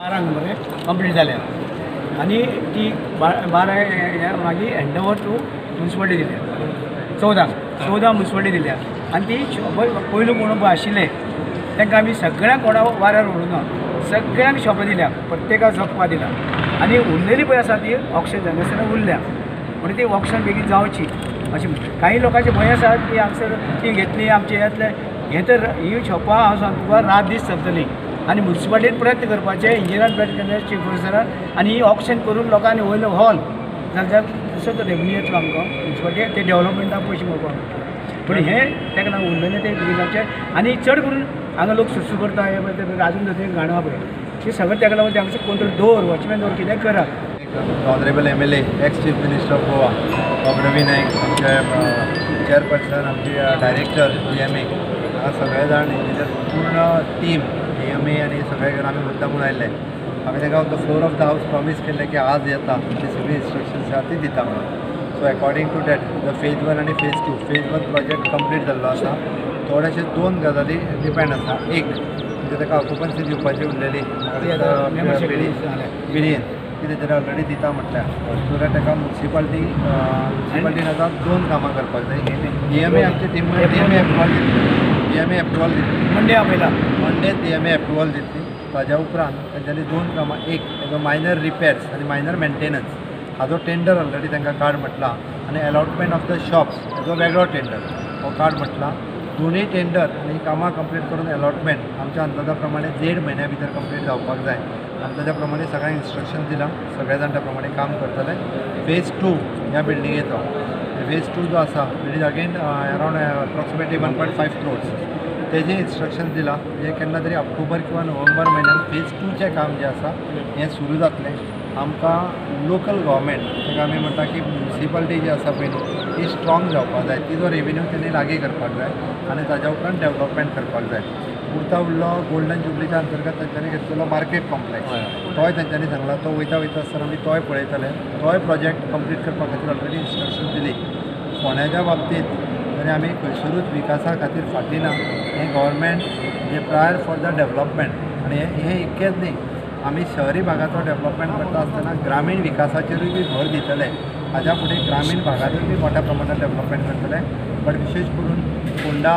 12ंक मरे कंप्लीट जाल्या आनी ती 12 मागीर हँड ओवर टू मुन्सिपालिटी दिल्या. 14, 14 मुन्सिपालिटी दिल्या. आनी ती शॉपां पयलू कोण पळय आशिल्ले तांकां आमी सगळ्यांक कोणा वाऱ्यार व्हरूना, सगळ्यांक शॉपां दिल्या, प्रत्येकाक जगपा दिला. आनी उरलेली पळय आसा ती ऑक्शन जायनासतना उरल्या, म्हणून ती ऑक्शन बेगीन जावची अशें काही लोकांचे भंय आसा की हांगसर ती घेतली आमचे येतले. हें तर ही शॉपां हांव सांगता तुका रात दीस चलतली. आनी मुन्सिपालिटीन प्रयत्न करपाचे, इंजिनियरान प्रयत्न करपाचे, चीफ ऑफिसरान, आनी ही ऑक्शन करून लोकांनी वयलो हॉल जाल्यार तसोच रेवन्यू येतलो आमकां मुन्सिपालिटी, ते डेवलपमेंटाक पयशे मेळपाक मेळटले. पूण हें ताका लागून उरलेलें तें बेगीन जावचें. आनी चड करून हांगा लोक सुसू करता, हें पळय तें आजून थंय घाण पळय ती सगळें ताका लागून ते हांगसर कोण तरी दवर, वॉचमॅन दवर, कितेंय करात. Honourable MLA, ex Chief Minister of Goa बाब रवी नायक, आमचे चेअरपर्सन, आमचे डायरेक्टर डीएमए, हांगा सगळे जाण इंजिनियर, पूर्ण टीम डीएमए आनी सगळे जाण आमी मुद्दाम म्हणून आयिल्ले. आमी तांकां on the floor of the house promise केल्लें की आज येता ती सगळी इन्स्ट्रक्शन्स आहा ती दिता म्हणून. So according to that, the phase one आनी phase two, phase one project complete जाल्लो आसा. थोडेशे दोन गजाली डिपेंड आसा. एक म्हणजे ताका ऑक्युपन्सी दिवपाची उरलेली म्हाका बिडीएन, ती तेजेर ऑलरेडी दिता म्हटल्या. सो that ताका मुन्सिपालिटीन आतां दोन कामां करपाक जाय. डीएमए आमची टीम डीएमए एप्रुवल दितली, डीएमए एप्रुवल दितली. मंडे आपयला. मंडे डीएमए एप्रुवल दितली. ताज्या उपरांत तेंच्यांनी दोन कामां, एक तेजो मायनर रिपेर्स आनी मायनर मेंटेनन्स हाजो टेंडर ऑलरेडी तांकां काड म्हटला, आनी अलॉटमेंट ऑफ the shops हेजो वेगळो टेंडर हो काड म्हटला. दोनूय टेंडर आनी कामां कंप्लीट करून अलॉटमेंट आमच्या अंदाजा प्रमाणे देड म्हयन्या भितर कंप्लीट जावपाक जाय. आनी ताज्या प्रमाणे सगळ्यांक इन्स्ट्रक्शन दिलां, सगळे जाण त्या प्रमाणे काम करतले. फेज टू ह्या बिल्डिंगेचो, फेज टू जो आसा, it is again around approximately 1.5 crores. तेजें इन्स्ट्रक्शन दिलां जे केन्ना तरी ऑक्टोबर किंवा नोव्हेंबर म्हयन्यान फेज टूचें काम जें आसा हें सुरू जातलें. आमकां लोकल गव्हर्मेंट, ताका आमी म्हणटा की मुन्सिपालिटी जी आसा पळय न्ही, ती स्ट्रॉंग जावपाक जाय. तिजो रेवेन्यू तेणी लागीं करपाक जाय आनी ताज्या उपरांत डेवलपमेंट करपाक जाय. उरता उरलो गोल्डन जुबलीच्या अंतर्गत तेंच्यांनी घेतलेलो मार्केट कॉम्प्लेक्स, तोय तेंच्यांनी सांगला तो वयता वयता आसतना आमी तोय पळयतले. तोय प्रोजेक्ट कंप्लीट करपा खातीर ऑलरेडी इन्स्ट्रक्शन दिली. फोंड्याच्या बाबतींत तरी आमी खंयसरूच विकासा खातीर फाटीं ना. हें government J prior for the development, आनी हें इतकेंच न्ही, आमी शहरी भागाचो डेवलपमेंट करता आसतना ग्रामीण विकासाचेरूय बी भर दितले. हाज्या फुडें ग्रामीण भागांतूय बी मोठ्या प्रमाणात डेवलपमेंट करतले. बट विशेश करून फोंडा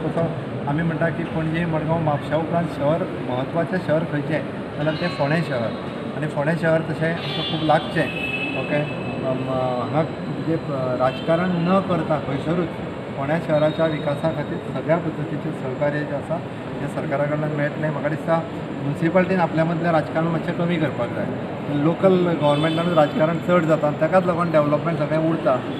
तसो आमी म्हणटा की पणजे, मडगांव, म्हापशा उपरांत शहर म्हत्वाचें शहर खंयचें जाल्यार तें फोंडें शहर. आनी फोंडें शहर तशें आमकां खूब लागचें, ओके, हांगा म्हणजे राजकारण न करता खंयसरूच फोंड्या शहराच्या विकासा खातीर सगळ्या पद्दतीचें सहकार्य जें आसा हें सरकारा कडल्यान मेळटलें. म्हाका दिसता मुन्सिपालिटीन आपल्या मदलें राजकारण मातशें कमी करपाक जाय. लोकल गव्हर्मेंटानूच राजकारण चड जाता आनी ताकाच लागून डेवलपमेंट सगळें उरता.